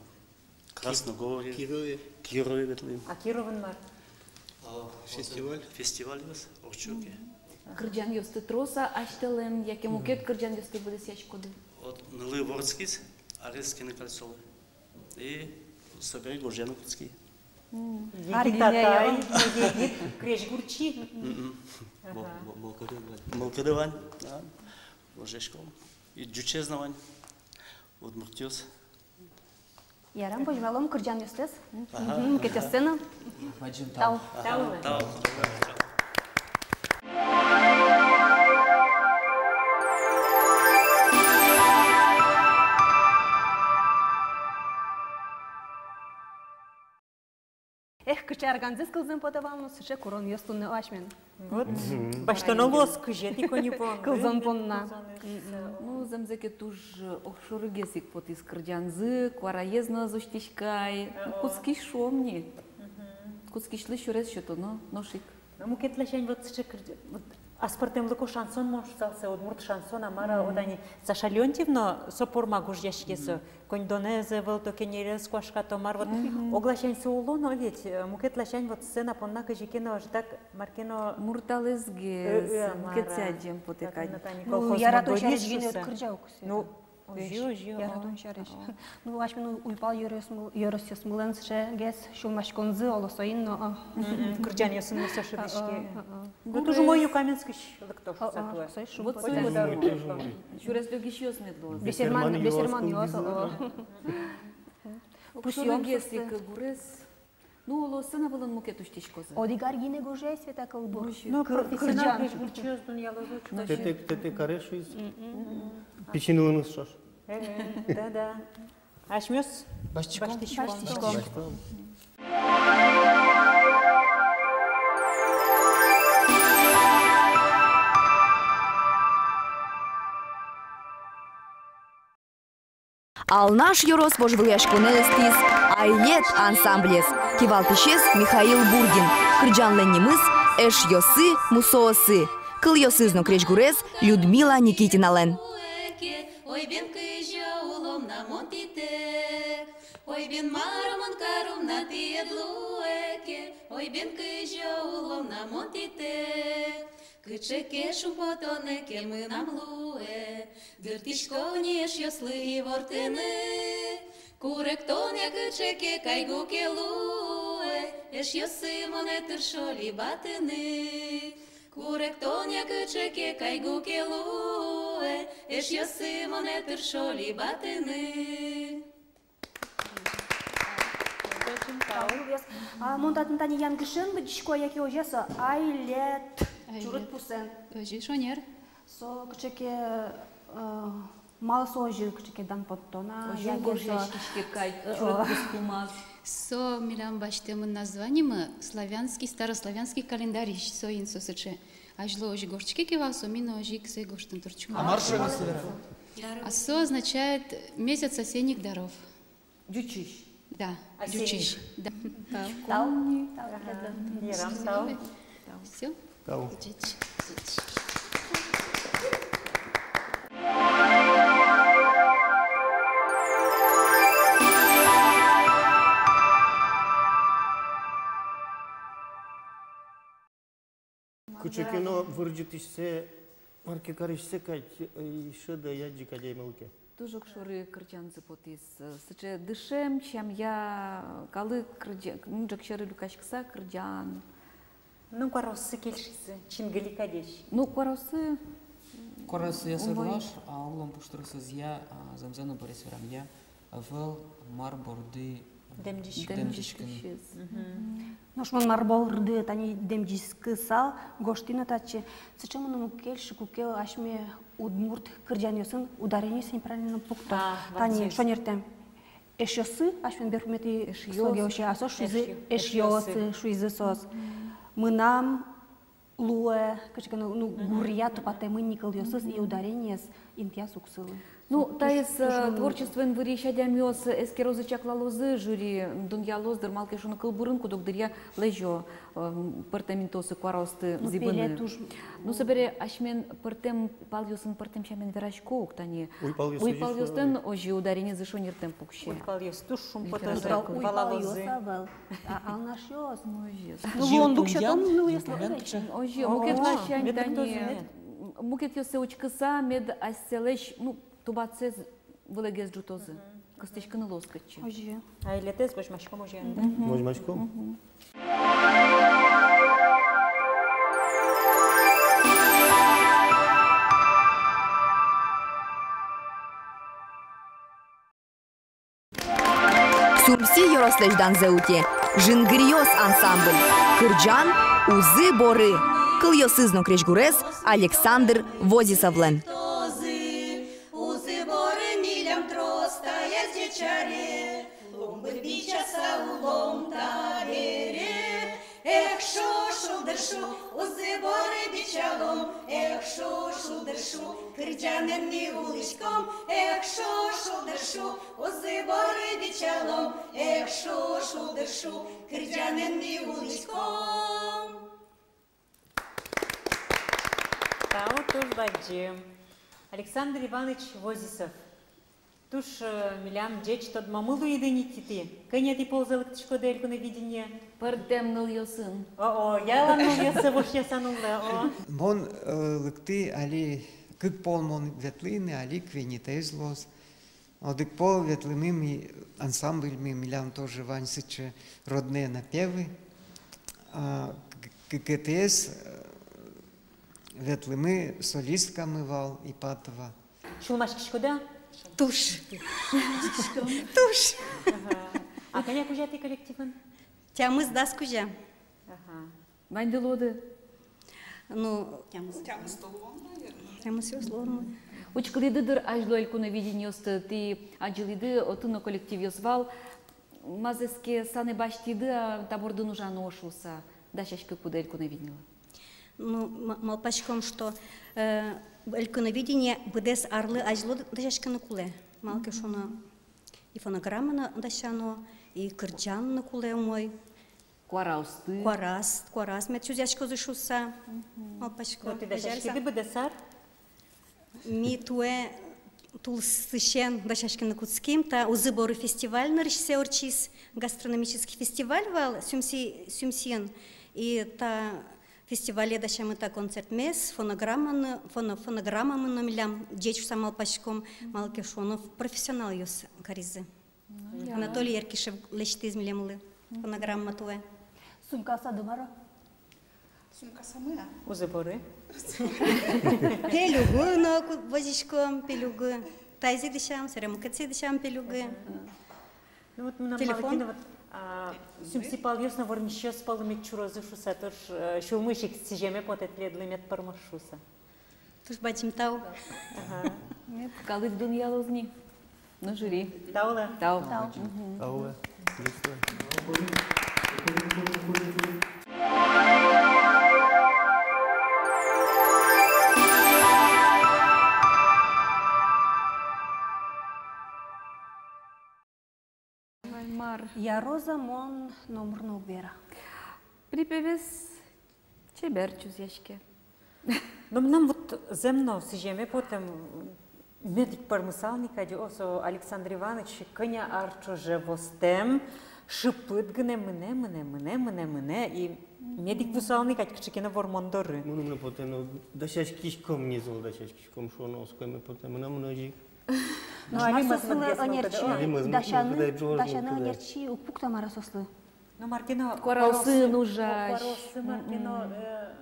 Красногорье, Кирове. Кирове ветлӥм. А Кировын мар? А, фестиваль. Фестивальёс, ортчоз ке. Кырӟанъёсты трос-а асьтэлэн, яке мукет кырӟанъёсты быдэсъяськоды? Вот нылы вордскиз, арес кенэ каль солы. И собере гожъяны кутски. М. Егит атай, егит крезьгурчи. Мгм. Ага. Мыл-, мыл-, мылкыды вань. Мылкыды вань, да. Гожъяськом. И ӟучез но вань. Удмуртъёс. Ярам, возьмалом кырӟанъёстэс. Ага. Мгм, мукетъёссэ но. Бадӟым тау. Тау. Ага, тау. Тау. Эх, кыӵе арганзэс кылзыны потэ вал но, сыӵе куронъёс туннэ асьмелэн. Вот. Мгм. Басьтоно луоз кызетӥ коньывуонлы. Кылзон понна. Кылзонлы. Ну, зэмзэ ке, туж огшорыгес ик потӥз кырӟанзы, куараез но ӧз усьтӥськы ай. О. Кутскиз, шуом ни. Мгм. Кутскисьлы сюрес сётоно, нош ик. Ну, мукет ласянь вот сыӵе кырӟа-, вот аспӧртэмлыко шансон, мон шуысал сое, удмурт шансон, а мар-а, вот ани Саша Леонтьев но со порма гожъяське со. Коньдонэз ӧвӧл, то кенерез куашкато, мар, вот. Мгм. Ог ласянь со уло но ведь, э, мукет ласянь вот сцена понна кызьы ке но ӧжытак мар ке но. Мурталэзгес, э, э, мар-а, мукетсэ адӟеме потэ кадь. Ну, яратон сярысь гинэ кырӟа ук сое. Ну, озьы, озьы, яратон сярысь. О. Ну, асьмелэн уйпал ёросмыл-, ёросъёсмылэн сыӵегес сюлмаськонзы, оло, соин но, а. Мгм. Кырӟанъёсын но со шӧдӥське. А, а, а, а. Ну, туж умой Юкаменскысь лыктоз шуса туэ. Сюрес лёгисьёс мед луозы. Бесерман, бесерманъёс, о. Пусъём ик гурез. Ну, оло, сцена вылын мукет усьтӥськозы. Одӥг ар гинэ гожъяй, Света, кылбур. Ну, профессионал крезьгурчиос дунъялозы. Тэтэ, тэтэ каре шуиз. Пичи нылыныз шуо. Э, э, да, да. Асьмеос басьтӥськом. Басьтӥськом. Алнаш ёрос вожвылъяськонэ ыстӥз «Айлет» ансамблез. Кивалтӥсез Михаил Бурдин. Кырӟанлэн нимыз «Эшъёсы, мусоосы». Кылъёсыз но крезьгурез Людмила Никитиналэн. Ой, бен, кызьы улом на мон тӥтэк, ой, бен, мар мон каром на тӥледлы ке, ой, бен, кызьы улом на мон тӥтэк. Кыӵе ке шумпотонэ ке мынам луэ, дыртӥсько ни эшъёслы ивортыны. Куректон-я кыӵе ке кайгу ке луэ, эшъёсы монэ тыршо либатыны. Куректон-я кыӵе ке кайгу ке луэ, эшъёсы монэ тыршо либатыны. Тау. А мон татын тани янгышен лыдӟисько, яке озьы-а со? «Айлет». Айлет. Чурыт пусэн. Озьы, шонер. Со кыӵе ке, э, малы со озьы, кыӵе ке дан поттон-а, озьы яке гожъяськиське кадь, э, чурыт пус пумаз. Со милям басьтэмын названиемы славянский, старославянский календарь, соин со сыӵе. Азьло озьы гожтӥське ке вал, со ми но озьы ик сое гожтыны турттӥськом. А мар шуэ со? А со означает «месяц осенних даров». Ӟучысь. Да, осенних. Ӟучысь. Да. Тау. Тау. Тау. Ага. Ярам, тау. Всё. Тау. Ӟуч. Ӟуч. Ӟуч. Кино вырӟытӥсьсэ, марке карисьсэ кадь, э, шӧдэ, адӟе кадь ӧй мылке. Туж огшоры кырӟанзы потӥз. Сыӵе дышем, сямъя калык кырӟа-, ну, ӝӧк сьӧры люкаськыса кырӟан. Ну, куараоссы кельшизы, чингыли кадесь. Ну, куараоссы. Куараоссы, я соглаш, а улон пуштросызъя, а, зэмзэ но бӧрысь верамъя, ӧвӧл мар борды дэмӟиськыны. Дэмӟиськыны. Мгм. Нош мон мар борды тани дэмӟиськысал гожтӥ но татчы, сыӵе мыным уг кельшы, куке асьме удмурт кырӟанъёсын ударениез неправильно пукто. А, тани шонертэм. Эшъёсы, асьмелэн берпуметӥ слоге вообще, а соос шуизы эшъёсы, шуизы соос. Мынам луэ, кыӵе ке но, ну, гуръя тупатэмын ни кылъёсыз, и ударениез интыяз уг сылы. Ну, таиз, э, творчествоен вырись адямиос эскерозы, чаклалозы, жюри дунъялоз, дыр, малы ке шуоно, кылбурын куд-ог дыръя лэзё, э, пӧртэм интыосы куараосты зӥбыны. Ну, собере асьмен пӧртэм палъёсын пӧртэм сямен верасько ук, тани уйпалъёсын озьы ударениез шонертэм пуксе. Уйпалъёс туж шумпотозы, валалозы. Уйпалъёс ӧвӧл, а алнашъёс. Озьы, мукет ласянь тани, мукетъёссэ учкыса, мед асьсэлэсь, ну, тубатсэс вылэгес ӝутозы. Кыстӥськыны луоз кытчы. Озьы. А илетэз возьмаськом озьы. Возьмаськом. Сюмси ёрослэсь данзэ утё «Жингыръёс» ансамбль. Кырӟан «Узы-боры». Кылъёсыз но крезьгурез Александр Возисовлэн. Узы-боры милям трос таяз ӟеч аре, лумбыт бичаса улом табере. Эх, шу, шулдыр шу, узы-боры бичалом. Эх, шу, шулдыр шу, кырӟанэн ми улӥськом. Эх, шу, шулдыр шу, узы-боры бичалом. Эх, шу, шулдыр шу, кырӟанэн ми улӥськом. Тау туж бадӟым. Александр Иваныч Возисов. Туж, э, милям ӟеч тодмамы луиды ни тӥ. Кӧня тӥ ползэ лыктӥськоды «Элькуновидение»? Пӧртэм нылъёсын. О-о, ялан нылъёссэ вошъяса нуллэ, о. Мон, э, лыктӥ али кык пол мон ветлӥ ни, али куинетӥез луоз. Одӥг пол ветлӥмы ми, ансамбльмы, милям тоже вань сыӵе «Родные напевы». А, к-, кыкетӥез, э, ветлӥмы, солисткамы вал Ипатова. Сюлмаськиськоды-а? Туж. Туж. Ага. А кӧня кузя тӥ коллективын? Тямыс-дас кузя. Ага. Ваньды луоды? Ну, тямыс. Тямыс-то луом, наверное. Тямысъёс луом. Учкылӥды, дыр, азьло «Элькуновидениосты», тӥ адӟылӥды, отын но коллективъёс вал. Мазэс ке санэ басьтӥды-а, та бордын ужано шуыса, дасяськыкуды «Элькуновидениелы»? Ну, ма-, малпаськом, что, э, «Элькуновидение» быдэс арлы азьло д-, дасяськыны кулэ. Малы ке шуоно, и фонограмма но дасяно, и кырӟан но кулэ умой. Куараосты. Куараз, куараз мед чузъяськозы шуыса. Мгм. Малпасько. Вот и дасяськиды быдэс ар? Ми туэ тулысысен дасяськыны кутским, та «Узы-боры» фестиваль нырысьсэ ортчиз, гастрономический фестиваль вал Сюмси-, Сюмсиын. И та фестивале дасямы та концертмес, фонограмманы, фоно-, фонограммамы но милям ӟеч шуыса малпаськом, малы ке шуоно, профессионалъёс каризы. Ну, я. Анатолий Еркишев лэсьтӥз милемлы фонограмма туэ. Сумкасады мар-а? Сумкасамы-а? Узы-боры. Пелюгы но ку-, возиськом, пелюгы. Таиз дасям, собере мукетсэ дасям пелюгы. Ага. Ну вот мынам телефон. Малы ке но вот, а, Сюмси палъёс но вормисьёс пӧлы мед чурозы шуыса, туж, э, сюлмысь ик сӥземе потэ тӥледлы, мед пӧрмоз шуыса. Туж бадӟым тау. Ага. Мед калык дунъялоз ни. Ну, жюри. Тау лэ. Тау. Тау. Мгм. Тау лэ. Мар. Яроза мон номыр но уг вера. Припевез чебер чузъяське. Но мынам вот зэм но сӥземе потэ, м, мед ик пӧрмысал ни кадь, о, со Александр Иваныч кӧня ар ӵоже востэм, шыпыт гинэ мынэ, мынэ, мынэ, мынэ, мынэ, и Медик вузалны кадь кыӵе ке но вормон доры. Мыным но потэ но, дасяськиськом ни, зол дасяськиськом шуоно, оскеме потэ, мынам но озьы ик. Но али мӧзмытгес мылкыды. Али мӧзмыт мылкыды, ӝож мылкыды. Дасяны ӧнерчи уг пукты-а мар-а соослы? Но мар ке но куараосын ужась. Куараосы мар ке но, э,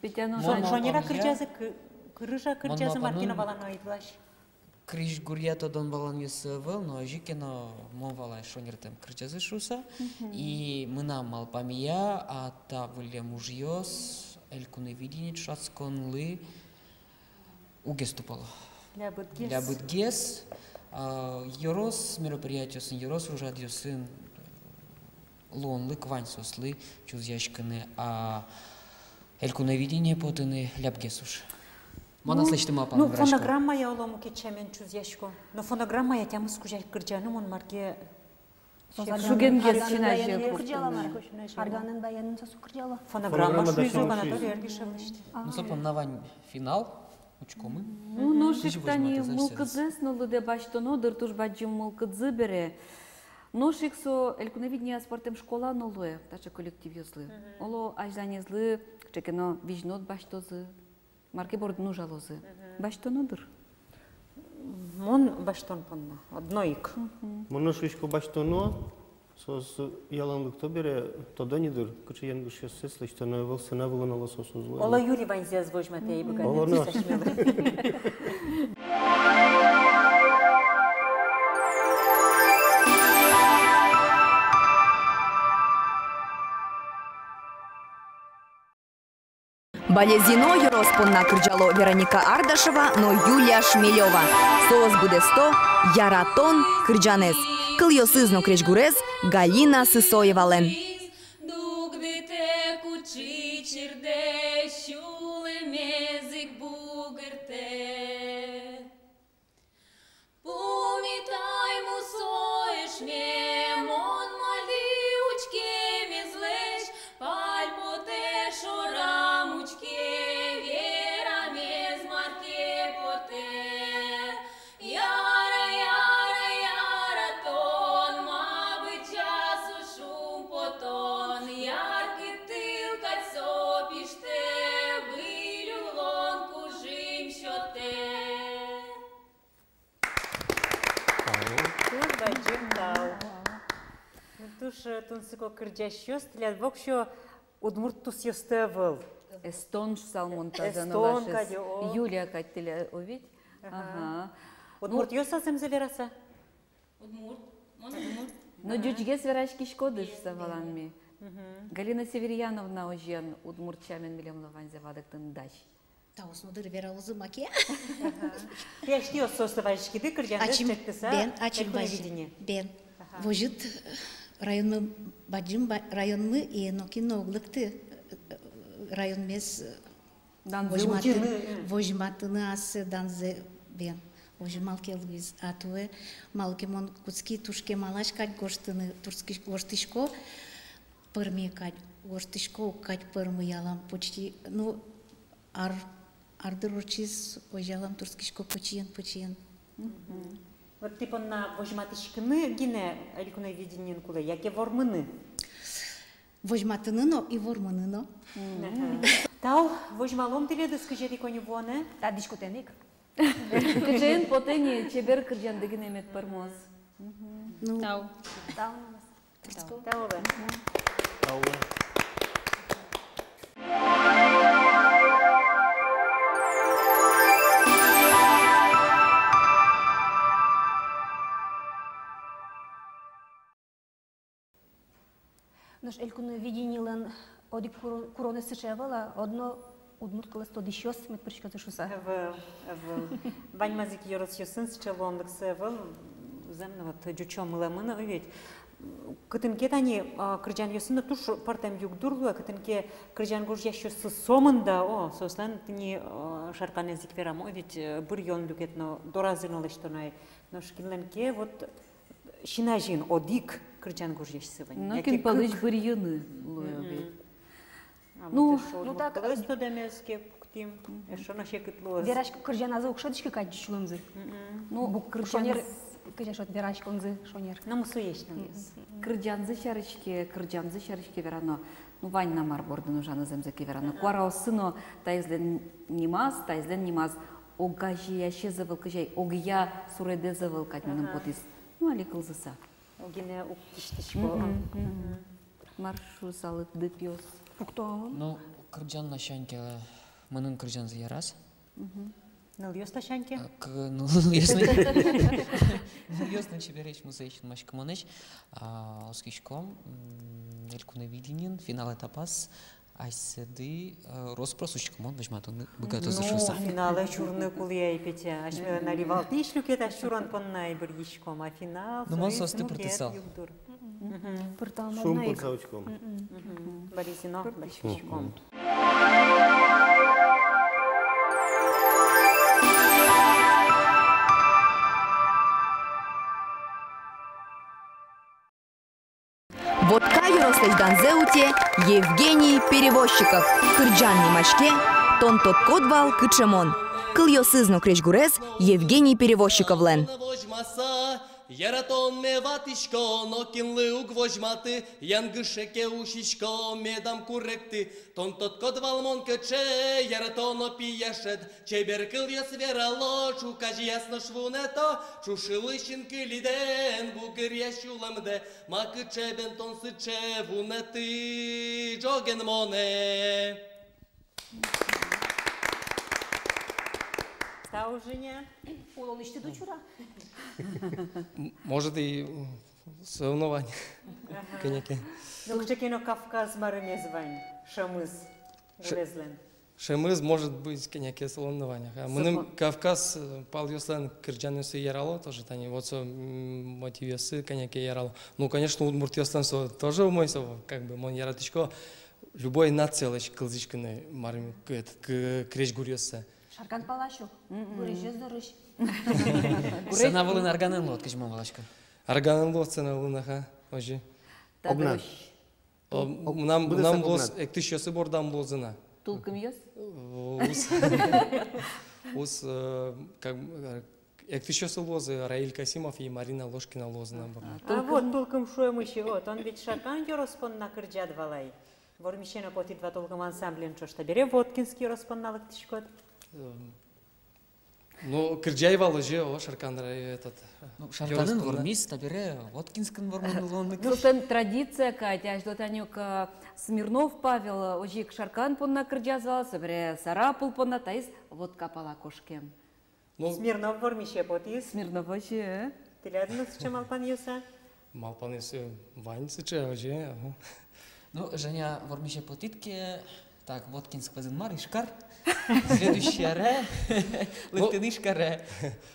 Петя но шонер-а кырӟазы, кы-, кырыж-а кырӟазы, мар ке но валано ӧй вал. Крезьгуръя тодон-валанъёссы ӧвӧл, но озьы ке но мон валай шонертэм кырӟазы шуыса. И мынам малпамея, а та выллем ужъёс Элькуновидение ӵошатсконлы уггес тупало. Лябытгес. Лябытгес. А, ёрос мероприятиосын, ёрос ужрадъёсын луонлык вань соослы чузъяськыны, а Элькуновидение потыны лябгес уж. Мон аслэсьтым малпанэм верасько. Ну, фонограммая, оло, мукет сямен чузъясько. Но фонограммая тямыс кузя кырӟаны мон мар ке шугенгес син азьын кырӟало мар. Арганэн, баянэн соос уг кырӟало. Фонограмма шуиз ук, Анатолий Ергишев лэсьтэ. Ну, со понна вань финал. Учкомы. Ну, нош ик тани мылкыдзэс но лыдэ басьтоно дыр, туж бадӟым мылкыдзы бере. Нош ик со Элькуновидение аспӧртэм школа но луэ таӵе коллективъёслы. Оло, азьланезлы кыӵе ке но визьнод басьтозы, мар ке бордын ужалозы. Басьтоно дыр. Мон басьтон понна одно ик. Мон но шуисько, басьтоно. Соос ялан лыкто бере, тодо ни дыр, кыӵе янгышъёссэс лэсьтоно ӧвӧл, сцена вылын оло соос уз луэ. Оло, Юрий ваньзэ ӧз возьматэ ай быгатэ. Оло но. Балезино ёрос понна кырӟало Вероника Ардашева но Юлия Шмелёва. Соос быдэсто «Яратон» кырӟанэз. Кылъёсыз но крезьгурез Галина Сысоевалэн. Дугдытэ кудӥз чырдэ, сюлэмез ик бугыртэ. Пумитай мусо эшме, мон мальдӥ учкемезлэсь, пальпотэ шорам учке, верамез мар ке потэ. Яра, яра, яратон, ма быдӟа со шумпотон, яркыт тыл кадь со пиштэ, выль улон кужым сётэ. Туж бадӟым тау. Ну, туж, э, тунсыко кырӟасьёс, тӥляд воксё удмурт тусъёсты ӧвӧл. Эстон шуысал мон тазэ но. Эстон кадь, о. Юлия кадь тӥляд, о ведь? Ага. Удмуртъёс-а зэмзэ вераса? Удмурт. Мон удмурт. Но ӟучгес вераськиськоды шуыса валан ми. Мгм. Галина Северьяновна, озьыен, удмурт сямен милемлы ваньзэ валэктыны дась. Таос но дыр вералозы маке. Ага. Тӥ ачид соосты вазиськиды кырӟанэз ӵектыса? Бен, ачим вази. Бен. Ага. Возьыт, э, районмы, бадӟым ба-, районмы, и нокин но уг лыкты, э, районмес, э, данзэ возьматыны, утьыны, э, возьматыны ассэ данзэ, бен. Озьы малы ке луиз, а туэ малы ке мон кутски туж кемалась кадь гожтыны, туртски-, гожтӥсько, пӧрме кадь гожтӥсько, уг кадь пӧрмы, ялан почти, ну, ар, ар дыр ортчиз, озьы ялан туртскисько пӧчиен, пӧчиен. Мгм. Вот тӥ понна возьматӥськыны гинэ Элькуновидениын кулэ, яке вормыны? Возьматыны но и вормыны но. Мгм. Ага. Тау, возьмалом тӥледыз, кызьы ик коньывуонэ. Та дӥськутэн ик. Кыӵеен потэ ни, чебер кырӟанды гинэ мед пӧрмоз. Мгм. Ну. Тау. Тау. Тау. Тау. Нош Элькуновидениелэн одӥг куро-, куронэз сыӵе ӧвӧл-а, одно удмурт кылэз тодӥсьёс мед пыриськозы шуыса? Ӧвӧл, ӧвӧл. Ваньмаз ик ёросъёсын сыӵе луонлыксы ӧвӧл, зэм но, вот, ӟучомылэмын, ой, ведь. Кытын ке тани, а, кырӟанъёсын но туж пӧртэм югдур луэ, кытын ке кырӟан гожъясьёссы сомында, о, соослэн тӥни, а, Шарканэз ик верам, ой, ведь, э, быръён люкет но, доразы но лэсьтоно ай. Нош кинлэн ке, вот, син азьын одӥг кырӟан гожъясьсы вань. Но яке кин пӧлысь кык. Быръёны луэ ведь. Мгм. А ну, вот эшшо, ну, удмурт кылэз тодэмез ке пуктӥм, эшшо но секыт луоз. Верасько, кырӟаназы уг шӧдӥськы кадь сюлэмзы. Мгм. Ну, бук кырӟанзы, шонер, кызьы шуод, вераськонзы шонер. Но мусоесь но луоз. Мгм. Кырӟанзы сярысь ке, кырӟанзы сярысь ке верано. Ну, вань на мар бордын ужаны, зэмзэ ке вераны. Ага. Куараосы но таизлэн нимаз, таизлэн нимаз. Огазеясез ӧвӧл кызьы ай, огъя суредэз ӧвӧл кадь мыным потӥз. Ну, али кылзыса. Огинэ уг кисьтӥсько. Мгм, мгм. Мар шуысалыды, пиос? Пукто. Ну, кырӟан ласянь ке, мыным кырӟанзы яраз. Мгм. Нылъёс ласянь ке? А, к-, ну, нылъёс но, нылъёс но чебересь, музъёс но синмаськымонэсь. А, оскиськом, м, Элькуновидениын финал этапаз асьсэды, э, рос-прос учкымон возьматыны быгатозы шуыса. Ну, финалэ чурны кулэ ай, Петя. Асьмелэн али валтӥсь люкетаз чурон понна ай быръиськом, а финал... Ну, мон соосты пыртысал. Мгм. Пыртам. Шумпотыса учком. Мгм. Мгм. Борисино, пыртӥськом. Вотка ёрослэсь данзэ утэ Евгений Перевозчиков. Кырӟан нимаське «Тон тодкод вал, кыӵе мон». Кылъёсыз но крезьгурез Евгений Перевозчиковлэн. Яратон ме ватӥсько, нокинлы уг возьматы, янгыше ке усисько, медам куректы. Тон тодкод вал мон кыӵе, яратоно пияшед, чебер кылъёс верало, ӵуказеяз нош вунэто, ӵушылы синкылидэн, бугыръя сюлэмдэ, ма кыӵе бен тон сыӵе, вунэтӥ ӝоген монэ. Тау, Женя. Улонысьтыд уд чура? М-, может, и, м, соревнование. Ага. Кӧня ке. Ну, кыӵе ке но Кавказ марымез вань, шӧмыз, ш-, гурезьлэн. Шӧмыз, может быть, кӧня ке соревнование. А мыным Кавказ, э, палъёслэн кырӟанъёссы ярало тоже, тани, вот со, м, мотивъёссы кӧня ке ярало. Ну, конечно, удмуртъёслэн со тоже умой со, как бы, мон яратӥсько любой нациялэсь кылзӥськыны, марым, к-, этот, к-, крезьгуръёссэ. Шаркан пала сю. Мгм. Гурезьёс дорысь. Сцена вылын арганэн луод, кызьы мон валасько. Арганэн луод сцена вылын, аха, озьы. Огнад. О, мынам, мынам луоз, эктӥсьёсы бордам луозы на. Тулкымъёс? Э, ус. Ус, э, как, э, эктӥсьёсы луозы, Раиль Касимов и Марина Ложкина луозы на бордам. А, вот, тулкым шуэмысь, вот, тон ведь Шаркан ёрос понна кырӟад вал ай. Вормисе но потӥд вал «Тулкым» ансамблен ӵош, табере Воткинск ёрос понна лыктӥськод. Эм, ну, кырӟай вал озьы, о, Шаркан рай-, этот, э, ну, Шарканын ёрос понна. Вормиз, табере Воткинскын вормыны луонлык. Собственно, традиция кадь, азьло тани ук, э, Смирнов Павел, э, озьы ик Шаркан понна кырӟаз вал, собере Сарапул понна, таиз Вотка пала кошкем. Ну, Смирнов вормисе потӥз. Смирнов озьы. Тӥляд но сыӵе малпанъёс-а? Малпанъёсы вань сыӵе, озьы, ага. Ну, Женя, вормисе потӥд ке, так, Воткинск вӧзын мар, Ижкар. Следующий аре, ну, лыктыны Ижкаре.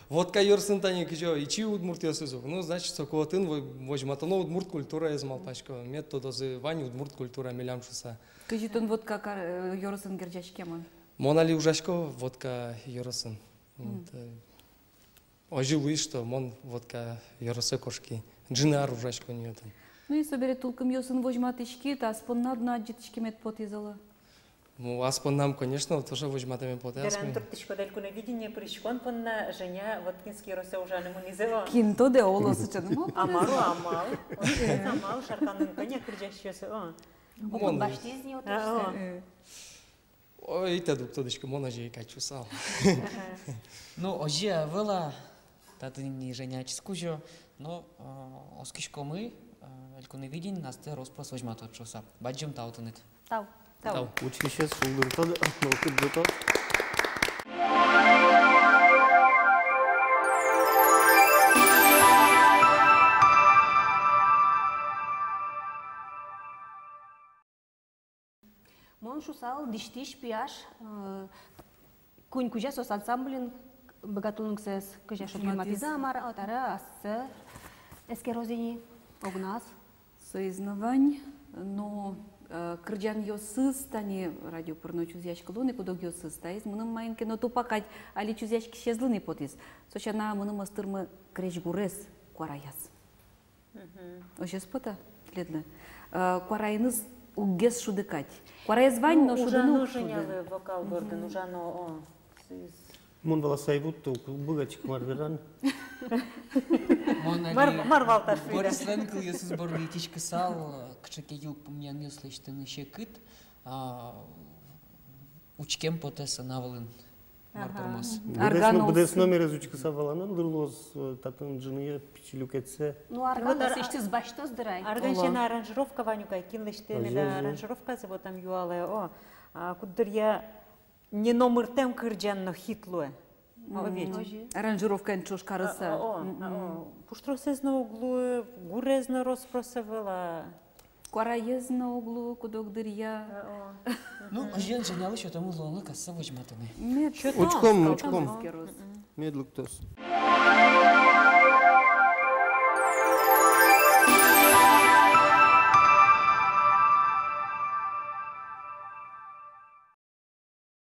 Вотка ёросын тани кызьы, ичи удмуртъёсыз ук. Ну, значит, соку отын во-, возьматоно удмурт культураез, малпасько. Мед тодозы, вань удмурт культура милям шуыса. Кызьы тон Вотка кар-, э, ёросын герӟаськемын? Мон али ужасько Вотка ёросын. Мгм. Вот, э, озьы луиз, что мон Вотка ёросэ кошки. Ӝыны ар ужасько ни отын. Ну и собере «Тулкымъёсын» возьматӥськид, ас поннад но адӟытӥськемед потӥз, оло? Ну, ас поннам, конечно, тоже возьматэме потэ асме. Вераны турттӥськод, Элькуновидение пыриськон понна Женя Воткинск ёросэ ужаны мынӥз, оло? Кин тодэ, оло, сыӵе но. А мар, амал. Амал, Шарканын кӧня кырӟасьёс, о. Опыт басьтӥз ни отысь. А, о. Э. Ой, тӥляд уг тодӥськы, мон озьы ик кадь шуысал. Ну, озьы ӧвӧл-а, татын ини Женя ачиз кузё, но, э, оскиськомы, э, Элькуновидениын астэ рос-прос возьматод шуыса. Бадӟым тау тыныд. Тау. Тау. Тау. Учкисез шулдыртод, нылкыддытод. Мон шуысал, дӥсьтӥсь пияш, э, куинь кузя соос ансамбльын быгатонлыксэс кызьы шедьтӥзы-а, мар-а, о, табере ассэ эскероз ини огназ. Соиз но вань, но, э, кырӟанъёсыз, тани радио пыр но чузъяськыло ни куд-огъёсыз, таиз мыным маин ке но тупа кадь али чузъяськисезлы ни потӥз. Со сяна мыным ӧз тырмы крезьгурез куараяз. Мгм. Озьы ӧз поты-а тӥледлы? Э, куараеныз уггес шуды кадь. Куараез вань, но шуды но уг шуды. Ну, ужано Женялы вокал бордын, ужано, о, соиз. Мон валаса ӧй вутты, уг быгатӥськы мар вераны. Мон али Мар, мар валташ вераны? Борислэн кылъёсыз борды итӥськысал, кыӵе ке йылпумъянъёс лэсьтыны секыт, а, учкем потэ со на вылын. Мар пӧрмоз. Быдэс но-, быдэс номерез учкыса валаны дыр луоз, э, татын ӝыныез, пичи люкетсэ. Ну, арган вот ар-, лэсьтӥз, басьтоз дыр ай. Арганчен аранжировка вань ук ай, кин лэсьтэ меда аранжировказэ, вот ам юалэ, о, а, куддыръя не номыртэм кырӟан но хит луэ. О, ведь. Озьы. Аранжировкаен ӵош карыса. А, о, а, о. Пуштросэз но уг луы, гурез но рос-прос ӧвӧл, а. Куараез но уг луы кудог дыръя. А, о. Ну, озьыен, Женялы сётомы луонлык ассэ возьматыны. Мед. Учком, учком. Мед лыктоз.